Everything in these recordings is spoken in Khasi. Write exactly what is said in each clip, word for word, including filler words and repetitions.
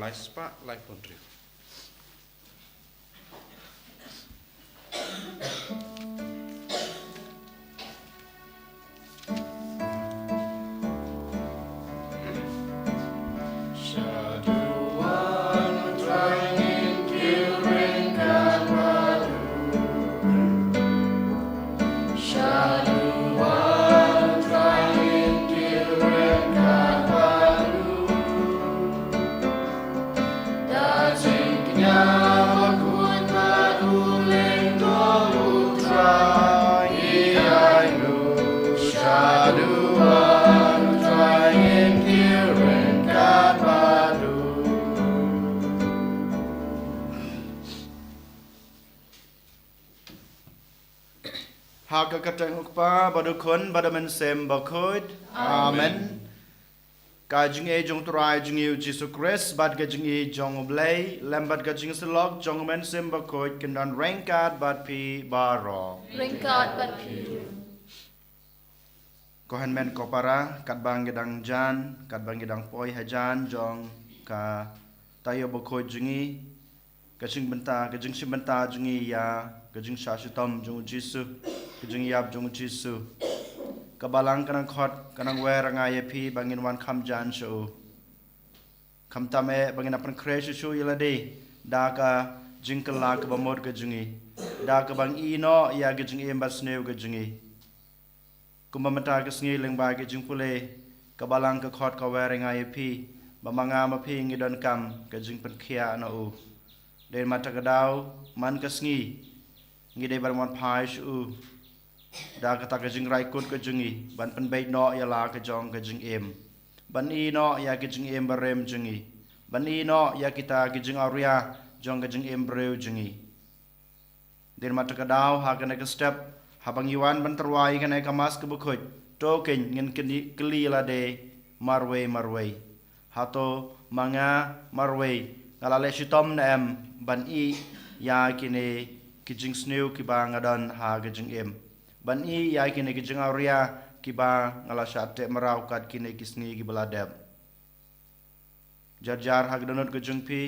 Lai spah laiphew hynriew. Ha ka kyrteng u Kpa, bad u Khun, bad u Mynsiem Bakhuid. Amen. Amen. Ka jingïeit jong u Trai jong ngi u Jisu Khrist, bad ka jingïeit jong u Blei, lem bad ka jingsyllok jong u Mynsiem Bakhuid, kin don ryngkat bad phi baroh. Ryngkat bad phi. Ko hynmen ko para, katba ngi dang jan, katba ngi dang poi hajan jong ka taïew bakhuid jong ngi, ka jingbynta, ka jingshim bynta jong ngi ïa ka jingshah shitom jong u Jisu, ka jingïap jong u Jisu. Ka Balang ka nang khot, ka nang wer ïa nga ïa phi ba ngin wan kham jan sha u. Khamtam eh ba ngin ïa pynkhreh shuh shuh ïa lade da ka jingkylla kaba mut ka jong ngi, da kaba ngi ïehnoh ïa ka jingim basniew ka jong ngi. Kumba mynta ka sngi lyngba ka jingpule, ka Balang ka khot ka wer ïa nga ïa phi ba ma nga ma phi ngi donkam ka jingpynkhiah na u. Dei ma kata ka daw, man ka sngi ngi dei ban wan phai sha u da kata ka jingrai kut ka jong ngi, ban pynbeit noh ïa la ka jong ka jingim, ban ïehnoh ïa ka jingim barim jong ngi, ban ïehnoh ïa kita ki jingawria jong ka jingim briew jong ngi. Dei ma kata ka daw, ha kane ka step, haba ngi wan ban tyrwa ïa kane ka Mass kaba khuid, to kein ngin kylli, kylli ïa lade marwei marwei. Hato ma nga marwei nga la leh shitom ne em ban ïeh ïa kine ki jingsniew kiba nga don ha ka jingim, ban ïeh ïa kine ki jingawria kiba nga la shah teh mraw kat kine ki sngi kiba la dep? Jar jar ha ka dohnud ka jong phi,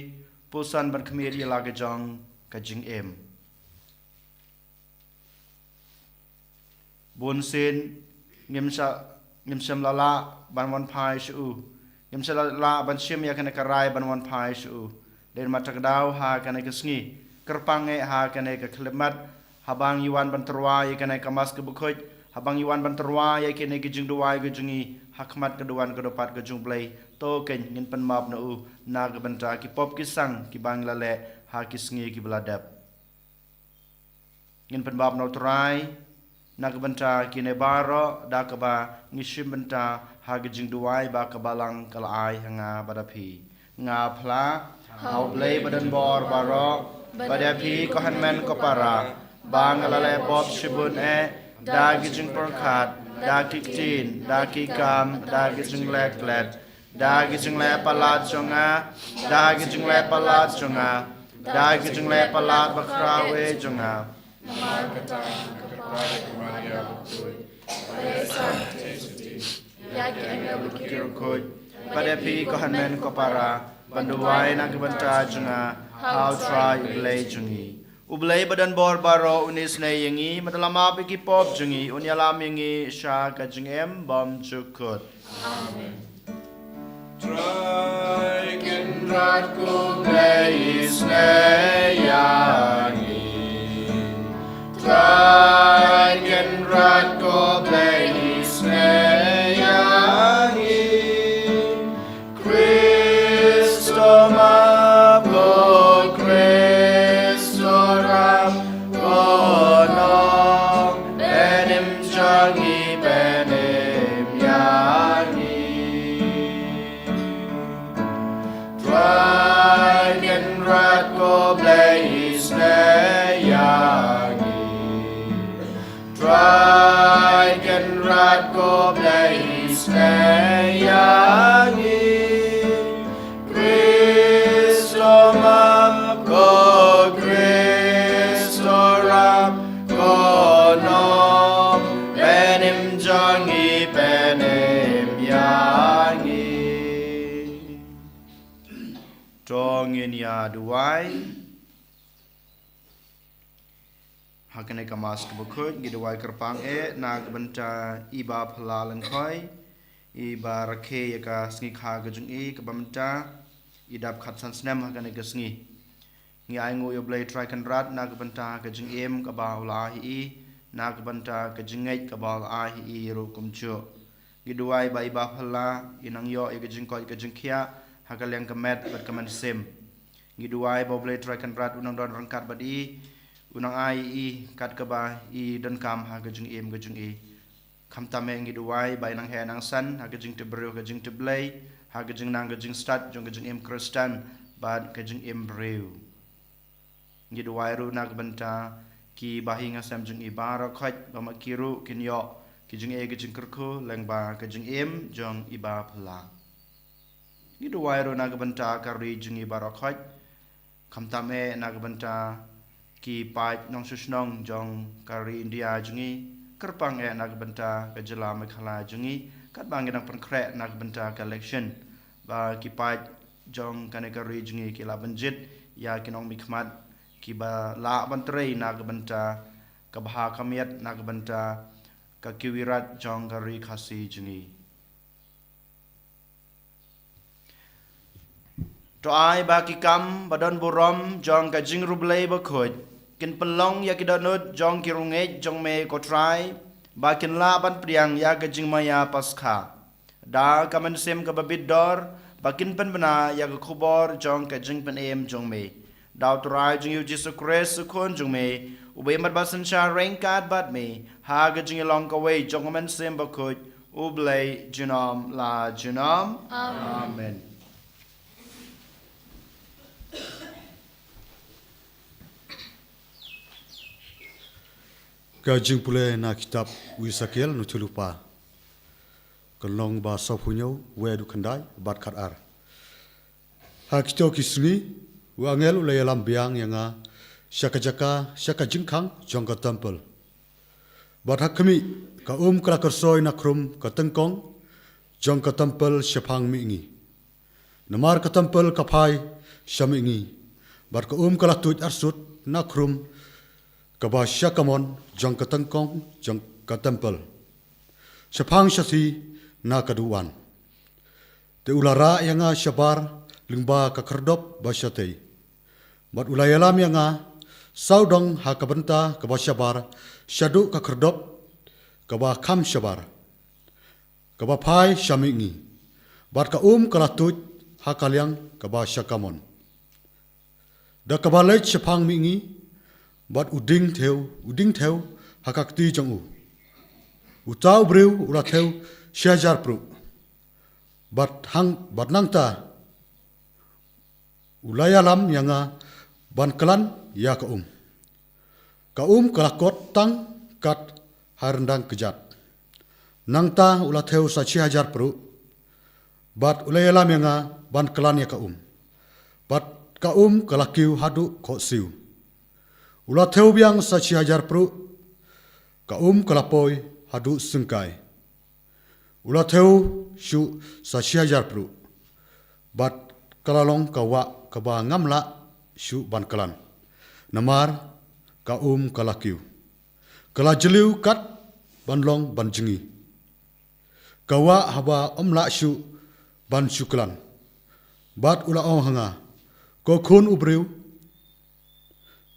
pyrshang ban khmih ïa la ka jong ka jingim. Bun sien ngim sha-, ngim shym la lah ban wan phai sha u. Ngim shym la lah ban shim ïa kane ka rai ban wan phai sha u. Dei ma kata ka daw, ha kane ka sngi, kyrpang eh ha kane ka khyllipmat, haba ngi wan ban tyrwa ïa kane ka Mass kaba khuid, haba ngi wan ban tyrwa ïa kine ki jingduwai ka jong ngi ha khmat ka duwan ka dupat ka jong u Blei, to kein ngin pynmap na u na ka bynta ki pop ki sang kiba ngi la leh ha ki sngi kiba la dep. Ngin pynmap na u Trai na ka bynta kine baroh da kaba ngi shim bynta ha ka jingduwai ba ka Balang ka la ai ha nga bad ha phi. Nga phla ha u Blei badonbor baroh, bad ïa phi ko hynmen ko para, ba nga la leh pop shibun eh, da ki jingpyrkhat, da ki ktien, da ki kam, da ki jingleh klet, da ki jingleh palat jong nga, da ki jingleh palat jong nga, da ki jingleh palat bakhraw eh jong nga. Namar kata ka para ka Maria bakhuid, ba ïa sa ïa ki angel bad ki riewkhuid, bad ïa phi ko hynmen ko para, ban duwai na ka bynta jong nga ha u Trai u Blei jong ngi. U Blei badonbor baroh un isynei ïa ngi, bad la map ïa ki pop jong ngi, un ïalam ïa ngi sha ka jingim bymjukut. Amen. Trai Kynrad ko Blei isynei ïa ngi. Trai Kynrad ko Blei isynei ïa ngi. Khrist to map ko, Khrist to rap ko, nongpynim jong ngi pynim ïa ngi. To ngin ïa duwai. Ha kane ka Mass kaba khuid ngi duwai kyrpang eh na ka bynta i Bah Phylla Lyngkhoi, i ba rakhe ïa ka sngi kha ka jong i kaba mynta, i dap khatsan snem ha kane ka sngi. Ngi ainguh ïa u Blei Trai Kynrad na ka bynta ka jingim kaba u la ai ha i, na ka bynta ka jingngeit kaba u la ai ha i ruh kumjuh. Ngi duwai ba i Bah Phylla i nang ïoh ïa ka jingkoit ka jingkhiah ha ka liang ka met bad ka mynsiem. Ngi duwai ba u Blei Trai Kynrad u nang don ryngkat bad i, u nang ai i kat kaba i donkam ha ka jingim ka jong i. Khamtam eh ngi duwai ba i nang heh nang san ha ka jingtip briew, ka jingtip Blei, ha ka jingnang ka jingstad jong ka jingim Khristan bad ka jingim briew. Ngi duwai ruh na ka bynta ki bahaïing hasem jong i baroh khoit ba ma ki ruh kin ïoh ki jingeh ki jingkyrkhu lyngba ka jingim jong i Bah Phylla. Ngi duwai ruh na ka bynta ka ri jong i baroh khoit. Khamtam eh na ka bynta ki paid nongshong shnong jong ka ri India jong i, kyrpang eh na ka bynta ka jylla Meghalaya jong i, katba ngi dang pynkhreh na ka bynta ka election, ba ki paid jong kane ka ri jong i ki lah ban jied ïa ki nongmihkhmat kiba lah ban trei na ka bynta ka bha ka miat, na ka bynta ka kiwirad jong ka ri Khasi jong i. To ai ba ki kam ba don burom jong ka jingriewblei bakhuid kin pynlong ïa ki dohnud jong ki riewngeit jong me ko Trai, ba kin lah ban pdiang ïa ka jingmaïa Paskha da ka mynsiem kaba bit dor, ba kin pynbna ïa ka khubor jong ka jingpynim jong me. Da u Trai jong ngi u Jisu Khrist u Khun jong me, uba im bad synshar ryngkat bad me ha ka jingïalong kawei jong ka mynsiem bakhuid, U Blei junom la junom. Amen. Amen. Ka jingpule na kitab u Esekiel, u nongïathuhlypa. Ka lynnong ba sawphew hynñiew, wei haduh khyndai bad khatar. Ha kito ki sngi, u angel u la ïalam biang ïa nga sha ka jaka, sha ka jingkhang jong ka templ. Bad ha khmih, ka um ka la kyrsoi na khrum ka tyngkong jong ka templ shaphang mihngi. Namar ka templ ka phai sha mihngi, bad ka um ka la tuid arsut na khrum kaba sha kamon jong ka tyngkong jong ka templ, shaphang shathie na ka duwan. Te u la rah ïa nga shabar lyngba ka khyrdop ba shatei. Bad u la ïalam ïa nga, sawdong ha ka bynta kaba shabar shaduh ka khyrdop kaba kham shabar, kaba phai sha mihngi. Bad ka um ka la tuid ha ka liang kaba sha kamon. Da kaba leit shaphang mihngi, bad u dieng thew, u dieng thew ha ka kti jong u. Uta u briew u la thew shi hajar pruh. Bad hang, bad nangta u la ïalam ïa nga ban klan ïa ka um. Ka um ka la kot tang kat ha ryndang kjat. Nangta u la thew sa shi hajar pruh. Bad u la ïalam ïa nga ban klan ïa ka um. Bad ka um ka la kiew haduh khohsiew. U la thew biang sa shi hajar pruh. Ka um ka la poi haduh syngkai. U la thew shuh sa shi hajar pruh. Bad ka la long ka wah kaba ngam lah shuh ban klan. Namar ka um ka la kiew. Ka la jylliew kat ban long ban jngi. Ka wah haba ym lah shuh ban shu klan. Bad u la ong ha nga, ko khun u briew,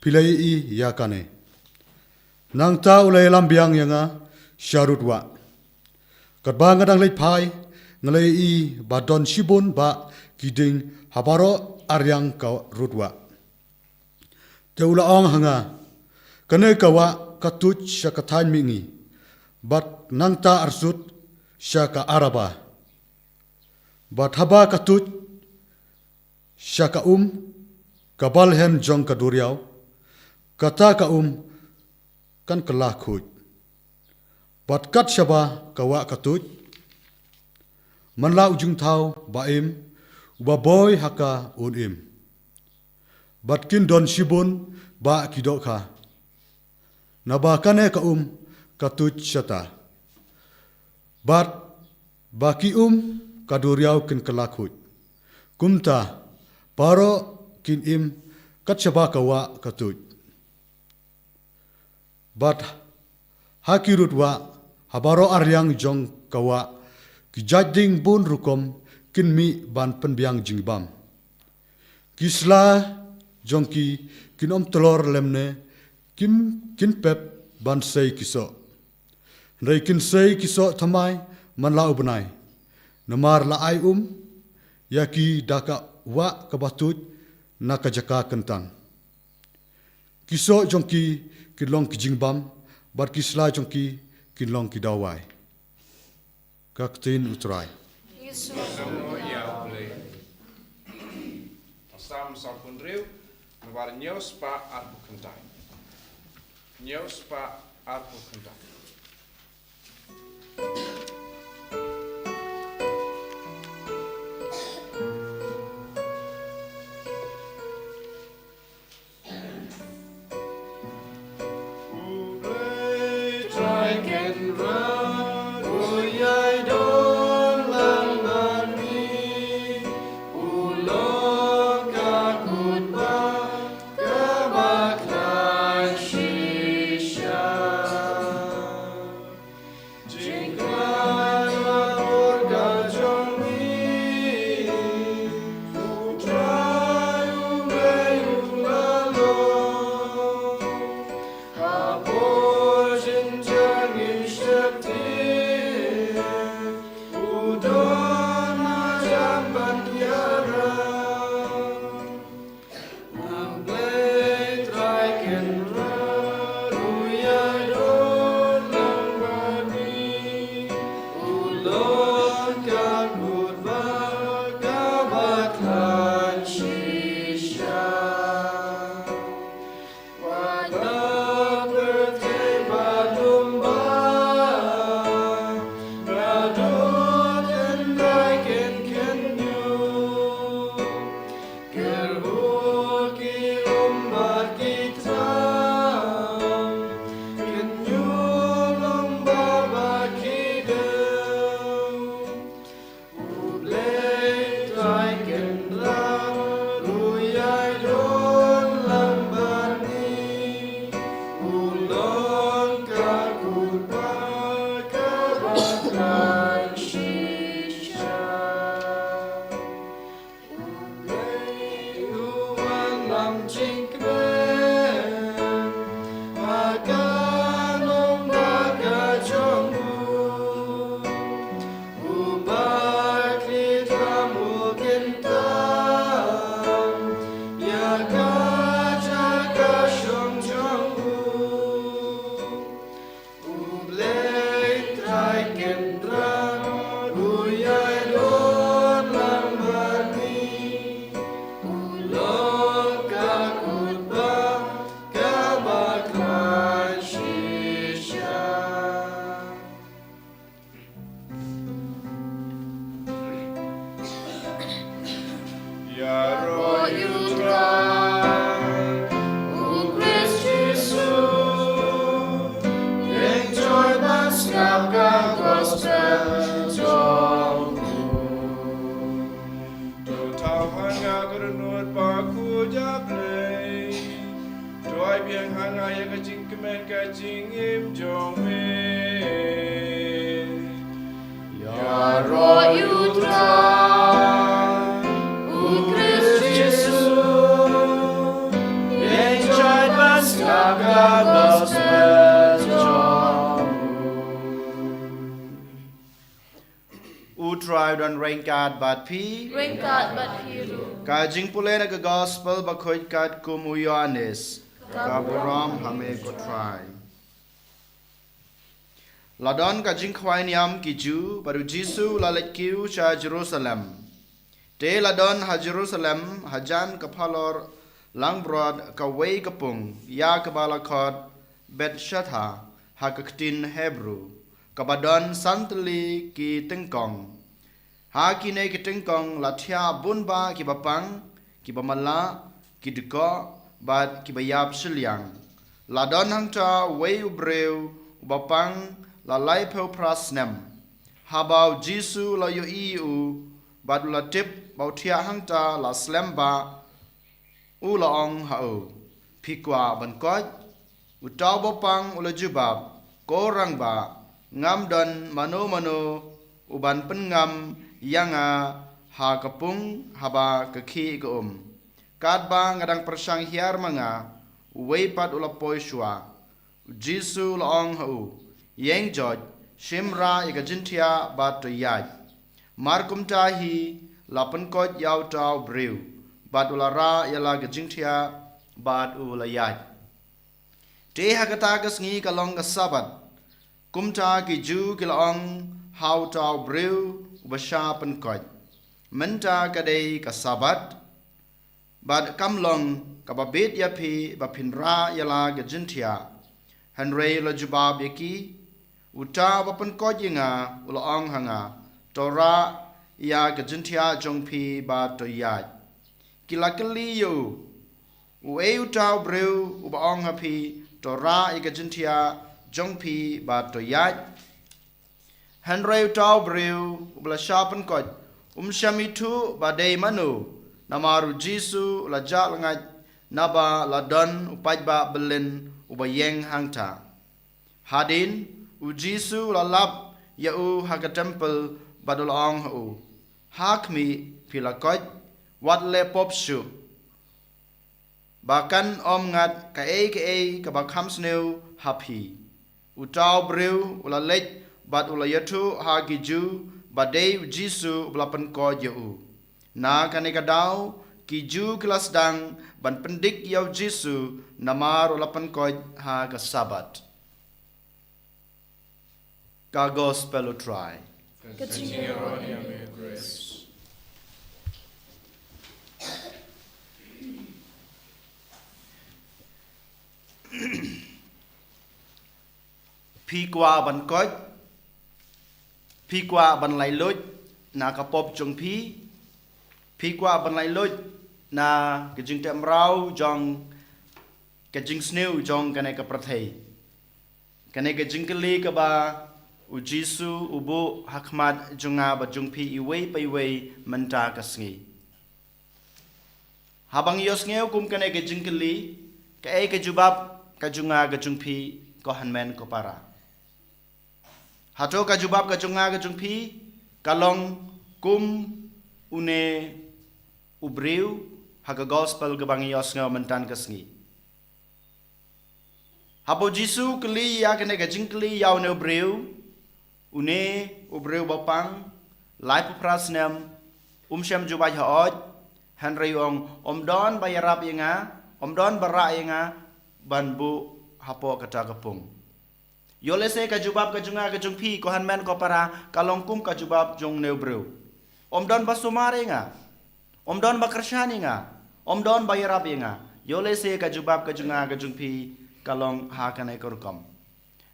phi la ïohi ïa kane? Nangta u la ïalam biang ïa nga sha rud wah. Katba nga dang leit phai, nga la ïohi ba don shibun bah ki dieng ha baroh arliang ka rud wah. Te u la ong ha nga, kane ka wah ka tuid sha ka thaiñ mihngi, bad nangta arsut sha ka Araba. Bad haba ka tuid sha ka um, ka balhem jong ka duriaw, kata ka um kan kylla khuid. Bad kat shaba ka wah ka tuid, man la u jingthaw ba im, uba boi ha ka un im. Bad kin don shibun bah ki dohkha. Naba kane ka um ka tuid shata. Bad ba ki um ka duriaw kin kylla khuid. Kumta, Baroh kin im kat shaba ka wah ka tuid. Bad ha ki rud wah, ha baroh arliang jong ka wah, ki jait ding bun rukom kin mih ban pynbiang jingbam. Ki sla jong ki kin ym tlor lymne kin, kin pep ban sei ki soh. Hynrei kin sei ki soh thymmai man la u bnai. Namar la ai um ïa ki da ka wah kaba tuid na ka jaka kyntang. Ki soh jong ki kin long ki jingbam, bad ki sla jong ki kin long ki dawai. Ka ktien U Trai. Ïa u Blei. Salm sawphew hynriew, nabar hynñiew spah arphew khyndai. Hynñiew spah arphew khyndai. Ïaroh ïa u Trai, u Khrist Jisu, ïeng joi ban sngap ka gospel jong u. To thaw ha nga ka dohnud bakhuid, A Blei. To ai biang ha nga ïa ka jingkmen ka jingim jong me. Ïaroh ïa u Trai, u Khrist Jisu, ïeng joi ban sngap ka gospel jong u. U Trai u don ryngkat bad phi. Ryngkat bad phi ruh. Ka jingpule na ka gospel bakhuid katkum u Ïoannis. Ka burom ha me ko Trai. La don ka jingkhwai niam ki Jiw, bad u Jisu u la leit kiew sha Jerusalem. Te la don ha Jerusalem, hajan ka phalor langbrot, kawei ka pung, ïa kaba la khot Bethzatha ha ka ktien Hebru, kaba don san tylli ki tyngkong. Ha kine ki tyngkong la thiah bun bah kiba pang, kiba matlah, ki dkoh, bad kiba ïap shiliang. La don hangta uwei u briew uba pang la laiphew phra snem. Haba u Jisu u la ïohi ïa u, bad u la tip ba u thiah hangta la slem ba u la ong ha u, "Phi kwah ban koit?" Uta u bapang u la jubab, "Ko rangbah, ngam don mano mano u ban pynngam ïa nga ha ka pung haba ka khih ka um. Katba nga dang pyrshang hiar ma nga, uwei pat u la poi shuwa." U Jisu u la ong ha u, "Ïeng joit, shim rah ïa ka jingthiah bad to ïaid." Mar kumta hi la pynkoit ïa uta u briew, bad u la rah ïa la ka jingthiah bad u la ïaid. Te ha kata ka sngi ka long ka Sabbath. Kumta ki Jiw ki la ong ha uta u briew uba shah pynkoit, "Mynta ka dei ka Sabbath, bad kam long kaba bit ïa phi ba phin rah ïa la ka jingthiah." Hynrei u la jubab ïa ki, "Uta uba pynkoit ïa nga u la ong ha nga, 'To rah ïa ka jingthiah jong phi bad to ïaid.'" Ki la kylli ïa u, "Uei uta u briew uba ong ha phi, 'To rah ïa ka jingthiah jong phi bad to ïaid'?" Hynrei uta u briew uba la shah pynkoit um shym ithuh ba dei mano, namar u Jisu u la jah lyngngait naba la don u paidbah byllien uba ïeng hangta. Hadien, u Jisu u la lap ïa u ha ka templ bad u la ong ha u, "Ha khmih, phi la koit, wat leh pop shuh, ba kan ym ngat kaei kaei kaba kham sniew ha phi." Uta u briew u la leit bad u la ïathuh ha ki Jiw ba dei u Jisu uba la pynkoit ïa u. Na kane ka daw, ki Jiw ki la sdang ban pyndik ïa u Jisu namar u la pynkoit ha ka Sabbath. Ka Gospel u Trai. Ka jingïaroh ïa me, Khrist. Phi kwah ban koit? Phi kwah ban laitluid na ka pop jong phi? Phi kwah ban laitluid na ka jingteh mraw jong ka jingsniew jong kane ka pyrthei? Kane ka jingkylli kaba u Jisu u buh ha khmat jong nga bad jong phi iwei pa iwei mynta ka sngi. Haba ngi ïohsngew kum kane ka jingkylli, kaei ka jubab ka jong nga ka jong phi, ko hynmen ko para? Hato ka jubab ka jong nga ka jong phi ka long kum une u briew ha ka gospel kaba ngi ïohsngew mynta ka sngi? Haba u Jisu u kylli ïa kane ka jingkylli ïa une u briew, une u briew ba pang laiphew phra snem, um shym jubab hooid, hynrei u ong, um don ba ïarap ïa nga, um don ba rah ïa nga ban buh hapoh kata ka pung. Ïohlehse ka jubab ka jong nga ka jong phi, ko hynmen ko para, ka long kum ka jubab jong une u briew. Um don ba sumar ïa nga, um don ba kyrshan ïa nga, um don ba ïarap ïa nga. Ïohlehse ka jubab ka jong nga ka jong phi ka long ha kane ka rukom.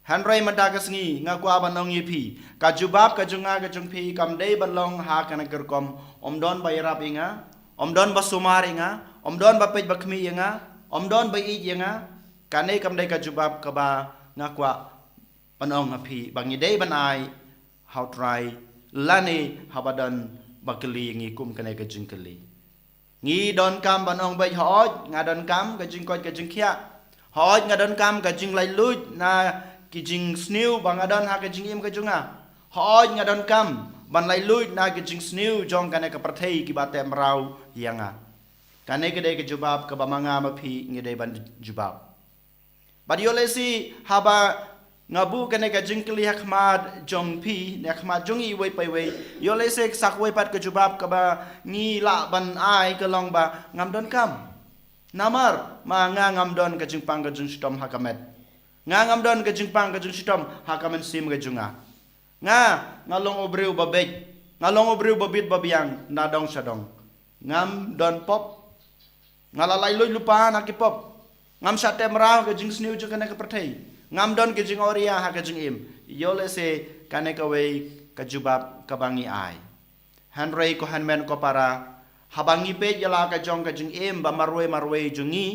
Hynrei mynta ka sngi nga kwah ban ong ïa phi, ka jubab ka jong nga ka jong phi kam dei ban long ha kane ka rukom. Um don ba ïarap ïa nga, um don ba sumar ïa nga, um don ba peit ba khmih ïa nga, um don ba ïeit ïa nga. Kane kam dei ka jubab kaba nga kwah ban ong ha phi ba ngi dei ban ai ha u Trai lane haba don ba kylli ïa ngi kum kane ka jingkylli. Ngi donkam ban ong beit, hooid nga donkam ka jingkoit ka jingkhiah. Hooid nga donkam ka jinglaitluid na ki jingsniew ba nga don ha ka jingim ka jong nga. Hooid nga donkam ban laitluid na ki jingsniew jong kane ka pyrthei kiba teh mraw ïa nga. Kane ka dei ka jubab kaba ma nga ma phi ngi dei ban jubab. Bad ïohlehse haba nga buh kane ka jingkylli ha khmat jong phi ne ha khmat jong iwei pa iwei, ïohlehse sa kawei pat ka jubab kaba ngi lah ban ai ka long ba ngam donkam. Namar ma nga ngam don ka jingpang ka jingshitom ha ka met. Nga ngam don ka jingpang ka jingshitom ha ka mynsiem ka jong nga. Nga, nga long u briew ba beit, nga long u briew ba bit ba biang na dong sha dong. Ngam don pop. Nga la laitluid lypa na ki pop. Ngam shah teh mraw ha ka jingsniew jong kane ka pyrthei. Ngam don ka jingawria ha ka jingim. Ïohlehse kane kawei ka jubab kaba ngi ai. Hynrei ko hynmen ko para, haba ngi peit ïa la ka jong ka jingim ba marwei marwei jong ngi,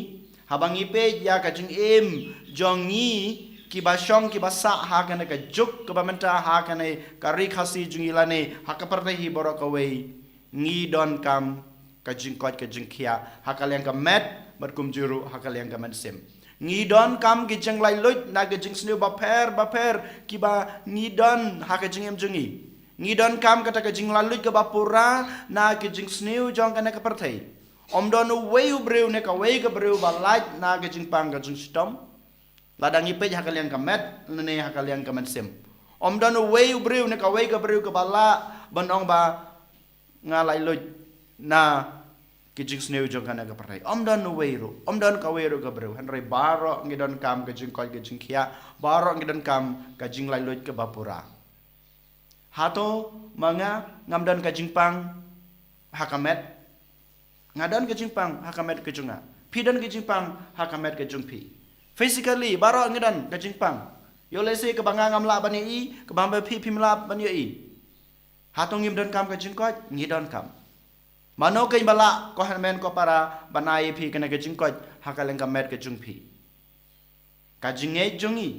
haba ngi peit ïa ka jingim jong ngi kiba shong kiba sah ha kane ka juk kaba mynta, ha kane ka ri Khasi jong ngi lane ha ka pyrthei hi baroh kawei, Ngi donkam ka jingkoit ka jingkhiah ha ka liang ka met, bad kumjuh ruh ha ka liang ka mynsiem. Ngi donkam ki jinglaitluid na ki jingsniew bapher bapher kiba ngi don ha ka jingim jong ngi. Ngi donkam kata ka jinglaitluid kaba pura na ki jingsniew jong kane ka pyrthei. Ym don uwei u briew ne kawei ka briew ba lait na ka jingpang ka jingshitom, lada ngi peit ha ka liang ka met lane ha ka liang ka mynsiem. Ym don uwei u briew ne kawei ka briew kaba lah ban ong ba nga laitluid na ki jingsniew jong kane ka pyrthei. Ym don uwei ruh, ym don kawei ruh ka briew. Hynrei baroh ngi donkam ka jingkoit ka jingkhiah, baroh ngi donkam ka jinglaitluid kaba pura. Hato ma nga ngam don ka jingpang ha ka met? Nga don ka jingpang ha ka met ka jong nga. Phi don ka jingpang ha ka met ka jong phi. Physically, baroh ngi don ka jingpang. Ïoh lehse kaba nga ngam lah ban ïohi, kaba phi phim lah ban ïohi. Hato ngim donkam ka jingkoit? Ngi donkam. Mano keiñ ba lah, ko hynmen ko para, ban ai ïa phi kane ka jingkoit ha ka liang ka met ka jong phi? Ka jingngeit jong ngi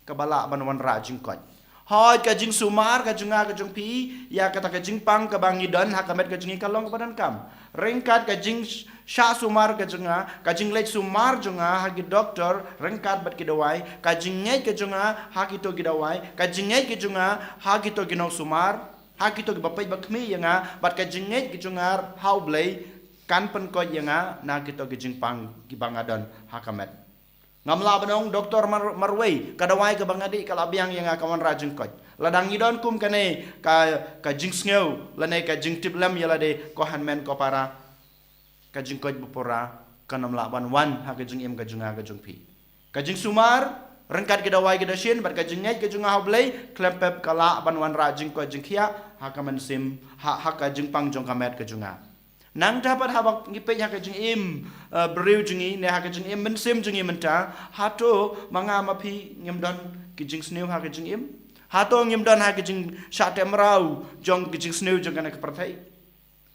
kaba lah ban wanrah jingkoit. Hooid, ka jingsumar ka jong nga ka jong phi ïa kata ka jingpang kaba ngi don ha ka met ka jong ngi ka long kaba donkam. Ryngkat ka jingshah sumar ka jong nga, ka jingleit sumar jong nga ha ki doktor ryngkat bad ki dawai, ka jingngeit ka jong nga ha kito ki dawai, ka jingngeit ka jong nga ha kito ki nongsumar, ha kito kiba peit ba khmih ïa nga, bad ka jingngeit ka jong nga ha U Blei kan pynkoit ïa nga na kito ki jingpang kiba nga don ha ka met. Ngam lah ban ong doktor mar-, marwei, ka dawai kaba nga dih ka la biang ïa nga, ka wanrah jingkoit. Lada ngi don kum kane ka, ka jingsngew lane ka jingtip lem ïa lade, ko hynmen ko para, ka jingkoit ba pura kan ym lah ban wan ha ka jingim ka jong nga ka jong phi. Ka jingsumar ryngkat ki dawai ki dashin bad ka jingngeit ka jong nga ha U Blei, khlem pep ka lah ban wanrah jingkoit jingkhiah ha ka mynsiem, ha, ha ka jingpang jong ka met ka jong nga. Nangta pat haba ngi peit ha ka jingim, eh, briew jong ngi ne ha ka jingim mynsiem jong ngi mynta, hato ma nga ma phi ngim don ki jingsniew ha ka jingim? Hato ngim don ha ka jingshah teh mraw jong ki jingsniew jong kane ka pyrthei?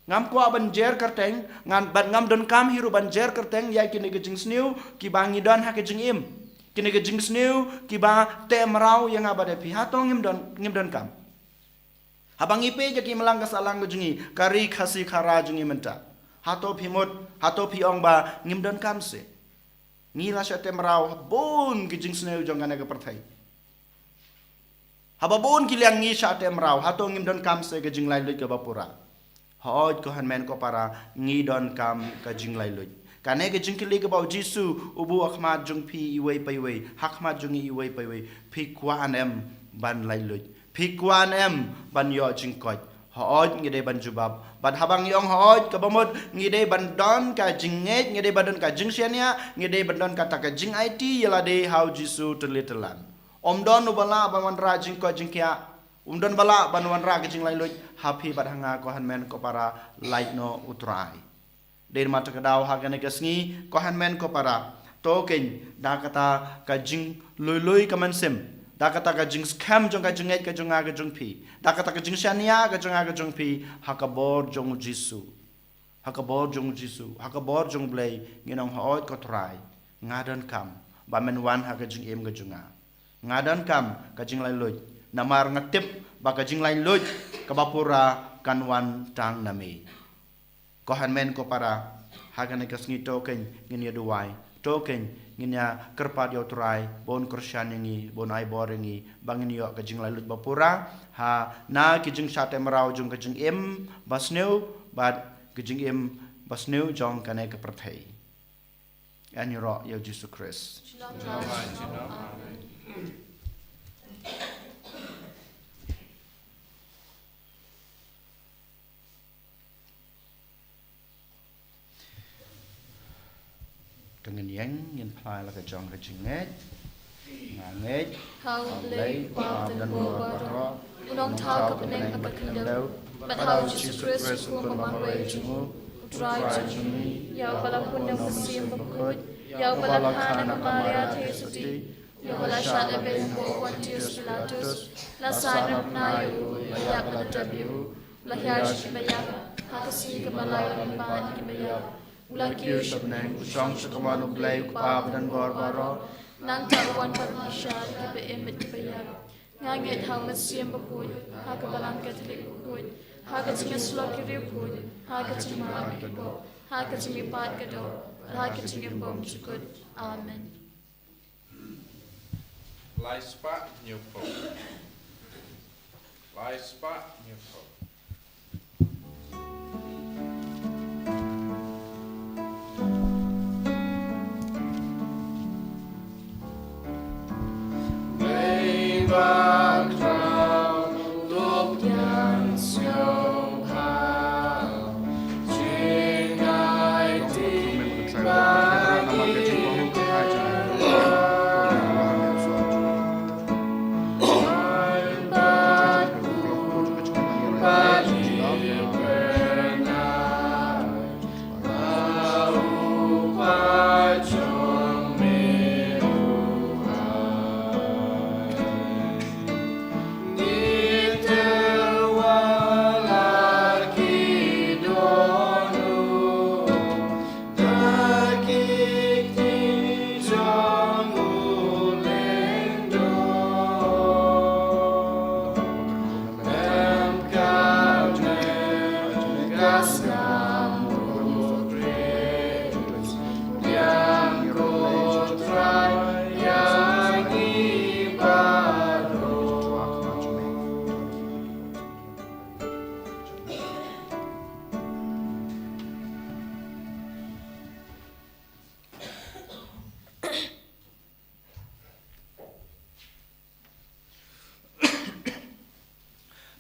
Ngam kwah ban jer kyrteng, ngan, bad ngam donkam hi ruh ban jer kyrteng ïa kine ki jingsniew kiba ngi don ha ka jingim. Kine ki jingsniew kiba teh mraw ïa nga bad ïa phi. Hato ngim don, ngim donkam? Haba ngi peit ïa ki imlang ka sahlang ka jong ngi, ka Ri Khasi Khara jong ngi mynta, hato phi mut, hato phi ong ba ngim donkam se? Ngi la shah teh mraw ha bun ki jingsniew jong kane ka pyrthei. Haba bun ki liang ngi shah teh mraw, hato ngim donkam se ka jinglaitluid kaba pura? Hooid, ko hynmen ko para, ngi donkam ka jinglaitluid. Kane ka jingkylli kaba U Jisu u buh ha khmat jong phi iwei pa iwei, ha khmat jong ngi iwei pa iwei, phi kwah ne em ban laitluid? Phi kwah ne em ban ïoh jingkoit? Hooid, ngi dei ban jubab. Bad haba ngi ong hooid, kaba mut ngi dei ban don ka jingngeit, ngi dei ban don ka jingshaniah, ngi dei ban don kata ka jingaiti ïa lade ha U Jisu tylli tyllan. Ym don uba lah ban wanrah jingkoit jingkhiah, ym don ba lah ban wanrah ka jinglaitluid ha phi bad ha nga, ko hynmen ko para, lait noh U Trai. Dei namar kata ka daw ha kane ka sngi, ko hynmen ko para, to keiñ da kata ka jinglui lui ka mynsiem, da kata ka jingskhem jong ka jingngeit ka jong nga ka jong phi, da kata ka jingshaniah ka jong nga ka jong phi, ha ka bor jong U Jisu. Ha ka bor jong U Jisu, ha ka bor jong U Blei, ngin ong hooid, ko Trai, nga donkam ba men wan ha ka jingim ka jong nga. Nga donkam ka jinglaitluid, namar nga tip ba ka jinglaitluid kaba pura kan wan tang na me. Ko hynmen ko para, ha kane ka sngi to keiñ ngin ïa duwai, to keiñ ngin ïa kyrpad ïa U Trai ba un kyrshan ïa ngi, ba un ai bor ïa ngi, ba ngin ïoh ka jinglaitluid ba pura ha na ki jingshah teh mraw jong ka jingim ba sniew bad ka jingim ba sniew jong kane ka pyrthei. Ïaroh ïa U Jisu Khrist. To ngin ïeng, ngin phla la ka jong ka jingngeit. Nga ngeit ha U Blei, U Kpa badonbor baroh, U Nongthaw ka bneng ha ka khyndew, bad ha U Jisu Khrist, U Khun ba marwei jong U, U Trai jong ngi, ïa uba la pun da U Mynsiem Bakhuid, ïa uba la kha na ka Maria theisotti, ïa uba la shah lehbeiñ hapoh u Pontius Pilatus, la sah na bnai, la ïap, la tep ïa u, la hiar sha kiba ïap, ha ka sngi kaba lai u la leit lyngba ïa kiba ïap, u la kiew sha bneng, u shong sha kamon U Blei U Kpa badonbor baroh. Nangta u wan pat ban bishar ïa kiba im bad kiba ïap. Nga ngeit ha U Mynsiem Bakhuid, ha ka Balang Katholik bakhuid, Ha ka jingïasyllok ki riewkhuid, ha ka jingmap ki pop, ha ka jingmihpat ka doh, ha ka jingim bymjukut. Amen. Lai spah hynñiew phew. Lai spah hynñiew phew.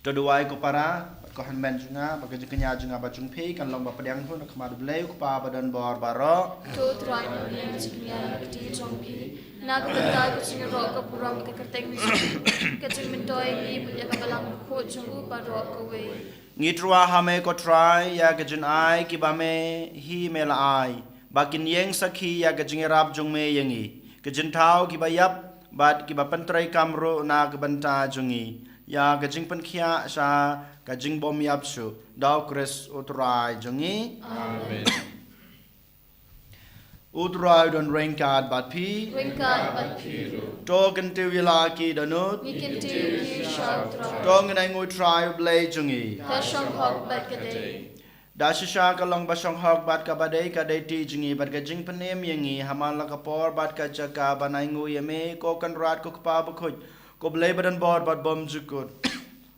To duwai ko para, bad ko hynmen jong nga, ba ka jingkñia jong nga bad jong phi kan long ba pdiang hun ha khmat U Blei U Kpa badonbor baroh. To Trai, pynïeng jingkñia ïa ka kti jong phi, na ka bynta ka jingïaroh ka burom ka kyrteng jong u, ka jingmyntoi ïa ngi bad ïa ka balang bakhuid jong u baroh kawei. Ngi tyrwa ha me ko Trai ïa ka jingai kiba me hi me la ai, ba kin ïeng sakhi ïa ka jingïarap jong me ïa ngi, ki jingthaw kiba ïap bad kiba pyntreikam ruh na ka bynta jong ngi, ïa ka jingpynkhiah sha ka jingbymïap shuh, da U Khrist U Trai jong ngi. Amen. U Trai u don ryngkat bad phi. Ryngkat bad phi ruh. To kyntiew ïa la ki dohnud. Ngi kyntiew ïa ki sha U Trai. To ngin ainguh ïa U Trai U Blei jong ngi. Ka shong hok bad ka dei. Da shisha ka long ba shong hok bad kaba dei ka dei ti jong ngi bad ka jingpynim ïa ngi ha man la ka por bad ka jaka ban ainguh ïa me ko Kynrad ko Kpa bakhuid, ko Blei badonbor bad bymjukut.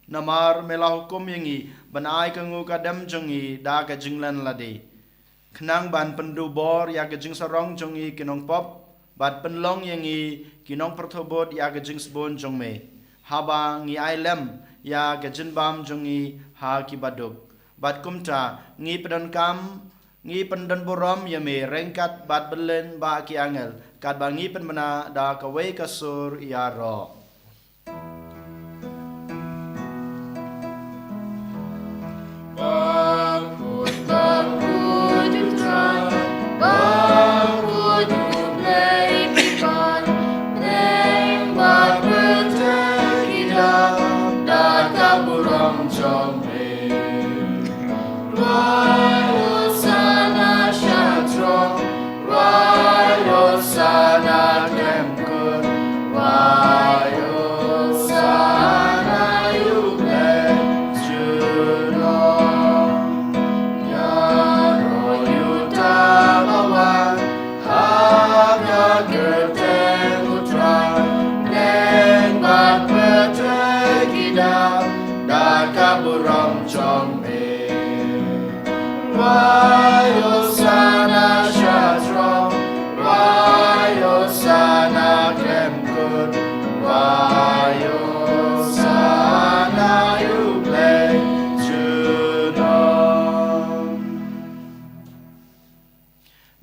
Namar me la hukum ïa ngi ban ai ka nguh ka dem jong ngi da ka jinglen lade, khnang ban pynduh bor ïa ka jingsarong jong ngi ki nongpop, bad pynlong ïa ngi ki nongpyrthuh bud ïa ka jingsbun jong me, haba ngi ai lem ïa ka jingbam jong ngi ha kiba duk. Bad kumta ngi pyndonkam, ngi pyndonburom ïa me ryngkat bad byllien bad ki angel, katba ngi pynbna da kawei ka sur ïaroh. Rwai Hosana sha throne, rwai Hosana khlem kut, rwai Hosana ïa U Blei junom. Ïaroh ïa uta uba wan ha ka kyrteng U Trai, bneng bad pyrthei ki dap da ka burom jong me. Rwai Hosana sha throne, rwai Hosana khlem kut, rwai Hosana ïa U Blei junom.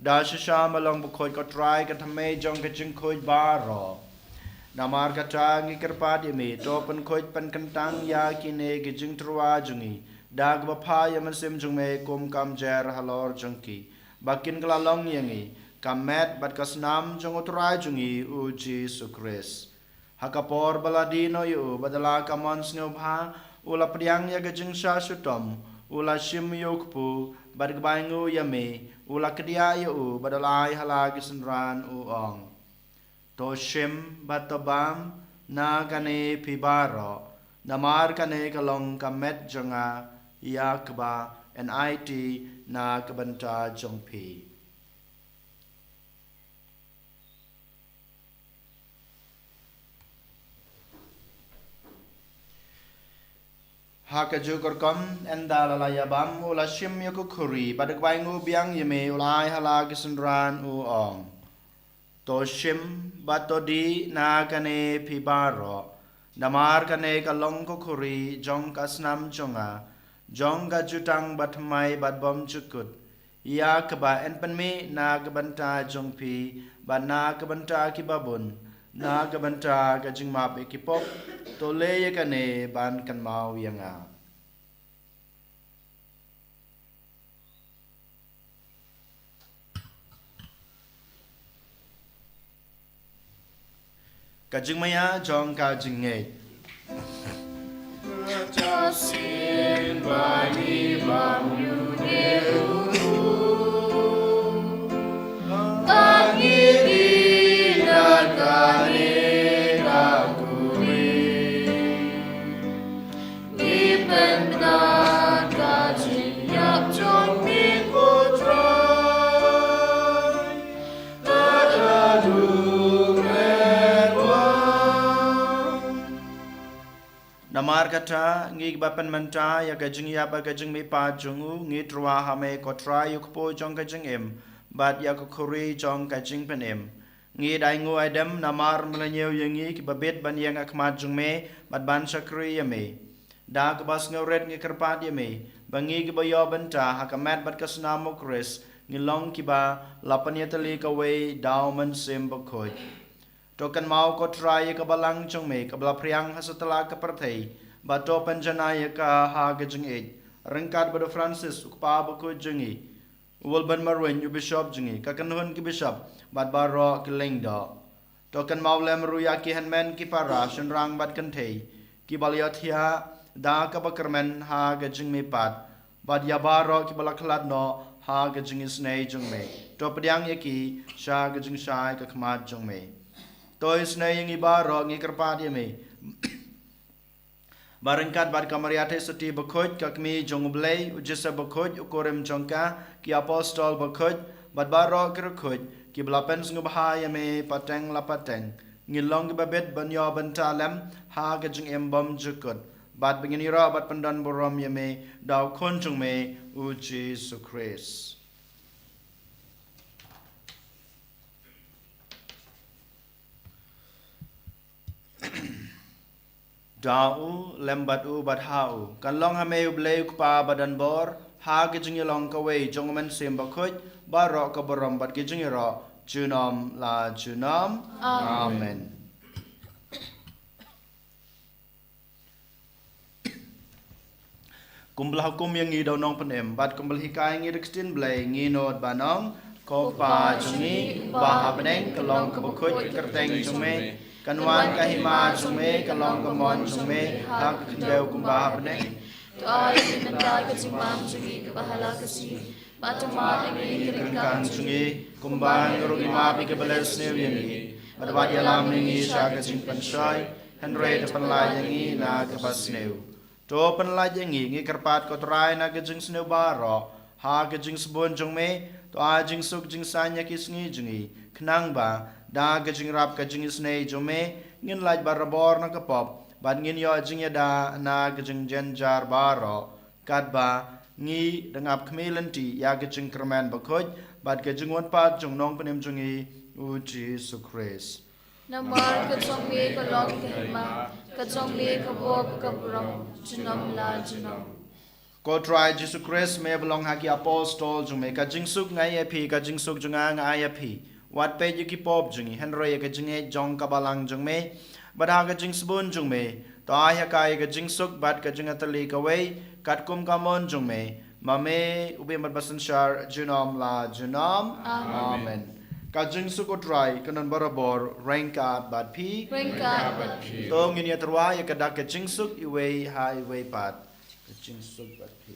Da shisha me long bakhuid ko Trai, ka thymmei jong ka jingkhuid baroh. Namar kata ngi kyrpad ïa me, to pynkhuid pynkyntang ïa kine ki jingtyrwa jong ngi da kaba phah ïa u Mynsiem jong me kum ka mjer halor jong ki, ba kin kylla long ïa ngi ka met bad ka snam jong U Trai jong ngi U Jisu Khrist. Ha ka por ba la die noh ïa u bad da la ka mon sngewbha, u la pdiang ïa ka jingshah shitom, u la shim ïa u kpu, bad kaba ainguh ïa me, u la kdiah ïa u bad u la ai ha la ki synran, u ong: To shim bad to bam na kane phi baroh, namar kane ka long ka met jong nga ïa kaba yn aiti na ka bynta jong phi. Ha kajuh ka rukom, ynda la la ïabam, u la shim ïa ka khuri, bad da kaba ainguh biang ïa me, u la ai ha la ki synran, u ong: To shim bad to dih na kane phi baroh, namar kane ka long ka khuri jong ka snam jong nga, jong ka jutang bathymmai bad bymjukut, ïa kaba yn pynmih na ka bynta jong phi bad na ka bynta kiba bun, na ka bynta ka jingmap ïa ki pop. To leh ïa kane ban kynmaw ïa nga. Ka jingmaïa jong ka jingngeit. Namar kata, ngi kiba pynmynta ïa ka jingïap bad ka jingmihpat jong u, ngi tyrwa ha me ko Trai, u kpu jong ka jingim bad ïa ka khuri jong ka jingpynim. Ngi da ainguh aidem namar me la ñiew ïa ngi kiba bit ban ïeng ha khmat jong me bad ban shakri ïa me. Da kaba sngewrit ngi kyrpad ïa me ba ngi kiba ïoh bynta ha ka met bad ka snam u Khrist ngi long kiba la pynïatylli kawei da u Mynsiem Bakhuid. To kynmaw ko Trai ïa ka balang jong me kaba la phriang ha satlak ka pyrthei, bad to pynjanai ïa ka ha ka jingïeit, ryngkat bad u Francis u kpa bakhuid jong ngi, u Wilburn Marwein u bishop jong ngi, ka kynhun ki bishop bad baroh ki lyngdoh. To kynmaw lem ruh ïa ki hynmen ki para, shynrang bad kynthei, kiba la ïohthiah da kaba kyrmen ha ka jingmihpat, bad ïa baroh kiba la khlad noh ha ka jingisynei jong me. To pdiang ïa ki sha ka jingshai ka khmat jong me. To isynei ïa ngi baroh, ngi kyrpad ïa me ba ryngkat bad ka Maria Theisotti Bakhuid, ka kmie jong u Blei, u Joseph Bakhuid, u kurim jong ka, ki apostol bakhuid, bad baroh ki riewkhuid kiba la pynsngewbha ïa me pateng la pateng, ngin long kiba bit ban ïoh bynta lem ha ka jingim bymjukut, bad ba ngin ïaroh bad pyndonburom ïa me da u Khun jong me, u Jisu Khrist. Da u, lem bad u, bad ha u, kan long ha me u Blei u Kpa badonbor, ha ka jingïalong kawei jong u Mynsiem Bakhuid, baroh ka burom bad ka jingïaroh junom la junom. Amen. Amen. Kumba la hukum ïa ngi da u Nongpynim, bad kumba la hikai ïa ngi da ka ktien Blei, ngi nud ban ong: Ko Kpa jong ngi uba ha bneng, ka long kaba khuid ka kyrteng jong me, kan wan ka hima jong me, kan long ka mon jong me ha ka khyndew kumba ha bneng. To ai ïa ngi mynta ka jingbam jong ngi kaba ha la ka sngi, bad to map ïa ngi ki ryngkang jong ngi, kumba ngi ruh ngi map ïa kiba leh sniew ïa ngi, bad wat ïalam ïa ngi sha ka jingpynshoi, hynrei to pynlait ïa ngi na kaba sniew. To pynlait ïa ngi, ngi kyrpad ko Trai, na ka jingsniew baroh, ha ka jingsbun jong me, to ai jingsuk jingsaiñ ïa ki sngi jong ngi, khnang ba da ka jingïarap ka jingisynei jong me, ngin lait barabor na ka pop, bad ngin ïoh jingïada na ka jingjynjar baroh, katba ngi dang ap khmih lynti ïa ka jingkyrmen bakhuid bad ka jingwan pat jong u Nongpynim jong ngi, u Jisu Khrist. Namar ka jong me ka long ka hima, ka jong me ka bor bad ka burom, junom la junom. Ko Trai Jisu Khrist, me ba la ong ha ki apostol jong me: Ka jingsuk nga ai ïa phi, ka jingsuk jong nga nga ai ïa phi. Wat peit ïa ki pop jong ngi, hynrei ïa ka jingngeit jong ka balang jong me, bad ha ka jingsbun jong me, to ai ha ka ïa ka jingsuk bad ka jingïatylli kawei, katkum ka mon jong me, ma me u bym bad basynshar junom la junom. Amen. Amen. Ka jingsuk u Trai kan don barabor ryngkat bad phi. Ryngkat bad phi. To ngin ïatyrwa ïa ka dak ka jingsuk iwei ha iwei pat. Ka jingsuk bad phi.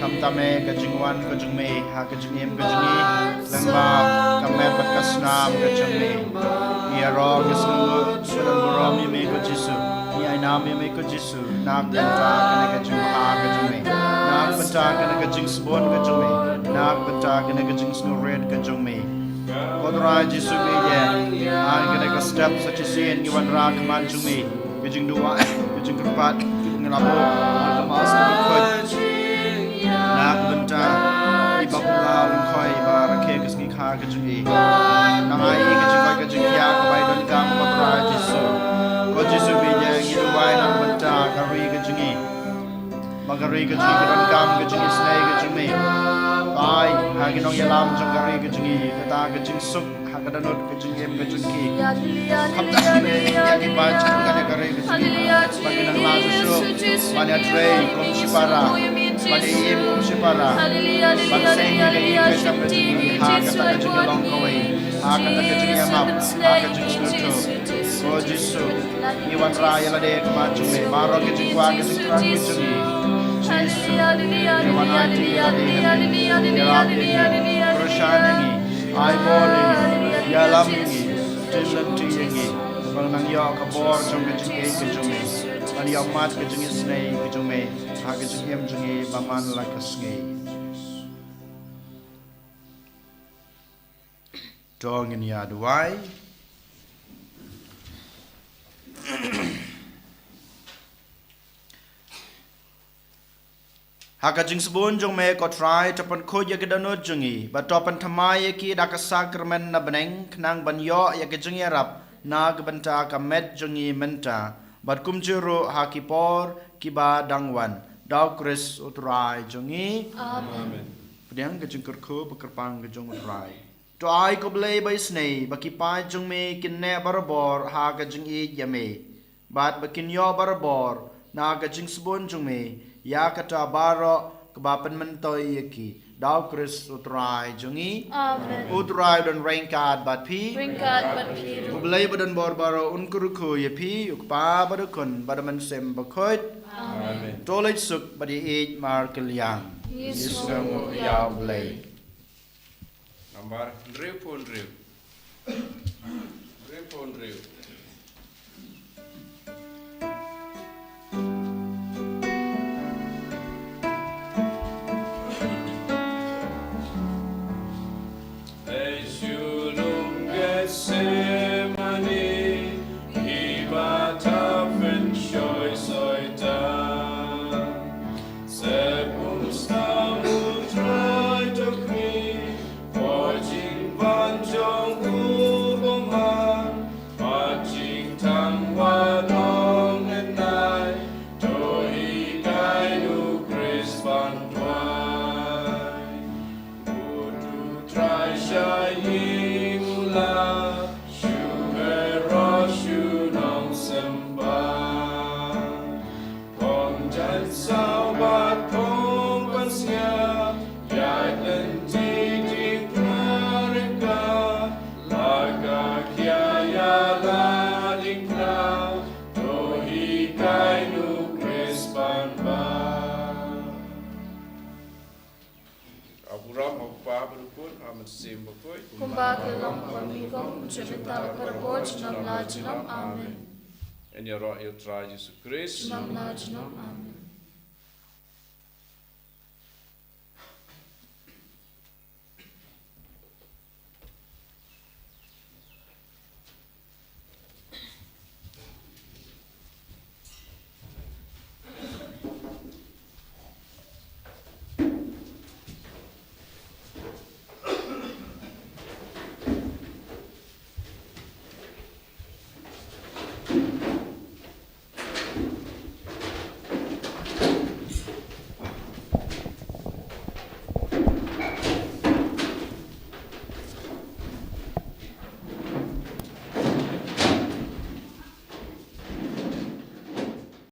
Khamtam eh ka jingwan ka jong me ha ka jingim ka jong ngi, lyngba ka met bad ka snam ka jong me. Ngi ïaroh ngi sngewnguh, ngi don burom ïa me ko Jisu. Ngi ai nam ïa me ko Jisu. Na ka bynta kane ka jingbha ka jong me, na ka bynta kane ka jingsbun ka jong me, na ka bynta kane ka jingsngewrit ka jong me. Ko Trai Jisu, me ïa, ha kane ka step sa shisien ngi wanrah khmat jong me, ka jingduwai, ka jingkyrpad, ka jinglaboh, ka mass ka bakhuid. Na ka bynta i ba pynlaw lyngkhoi, i ba rakhe ka sngi kha ka jong i. Nang ai i ka jingkoit ka jingkhiah kaba i donkam, ko Trai Jisu. Ko Jisu, me ïa, ngi duwai na ka bynta ka ri ka jong i. Ba ka ri ka jong i ka donkam ka jingisynei ka jong me. Ai ha ki nongïalam jong ka ri ka jong i kata ka jingsuk ha ka dohnud ka jingim ka jong ki. Khamtam eh ïa ki ba jong kane ka ri ka jong i, ba kin nang lah shuh shuh ban ïatrei kum shipara, ban ïaim kum shipara, ban seng ïa ka ïing ka sem ka jong i ha kata ka jingïalong kawei, ha kata ka jingïamap, ha ka jingsngewthuh. Ko Jisu, ngi wanrah ïa lade ha khmat jong me, baroh ki jingkwah ki jingthrang ki jong ngi. Jisu, ngi wan aiti ïa lade ha me, ïarap ïa ngi, kyrshan ïa ngi, ai bor ïa ngi, ïalam ïa ngi, tylli lynti ïa ngi, ba nang ïoh ka bor jong ka jingïeit ka jong me, ban ïoh mad ka jingisynei ka jong me ha ka jingim jong ngi ba man la ka sngi. To ngin ïa duwai. Ha ka jingsbun jong me ko Trai, to pynkhuid ïa ki dohnud jong ngi, bad to pynthymmai ïa ki da ka sakramen na bneng, khnang ban ïoh ïa ka jingïarap na ka bynta ka met jong ngi mynta bad kumjuh ruh ha ki por kiba dang wan. Da u Khrist u Trai jong ngi. Amen. Pdiang ka jingkyrkhu ba kyrpang ka jong u Trai. To ai ko Blei ba isynei ba ki paid jong me kin neh barabor ha ka jingïeit ïa me, bad ba kin ïoh barabor na ka jingsbun jong me ïa kata baroh kaba pynmyntoi ïa ki. Da u Khrist u Trai jong ngi. Amen. U Trai u don ryngkat bad phi. Ryngkat bad phi ruh. U Blei ba don bor baroh un kyrkhu ïa phi, u Kpa bad u Khun bad u Mynsiem Bakhuid. Amen. To leit suk bad ïeit markylliang. Ngi sngewnguh ïa u Blei. Nambar hynriewphew hynriew. Hynriewphew hynriew. Ei shu lum Gethsemane, i ba ta pynshoi Soitan. Sep um stam u Trai to khmih, por jingwan jong u bymman, bad jingthang wat ong ngan nai, to hikai nu Khrist ban duwai. Bud u Trai sha ïing u la, shu kyrpad shu nongsymbai. Phong jan saw bad phong pansngiat, ïaid lynti diengphna ryngkat, la ka khia ïa la diengphna, to hikai nu Khrist ban bam. Ka burom ha u Kpa bad u Khun, ha u Mynsiem Bakhuid. Kumba ka long, kumba ka long, mynta bad barabor, junom la junom. Amen. Ngin ïaroh ïa u Trai Jisu Khrist. Junom la junom. Amen.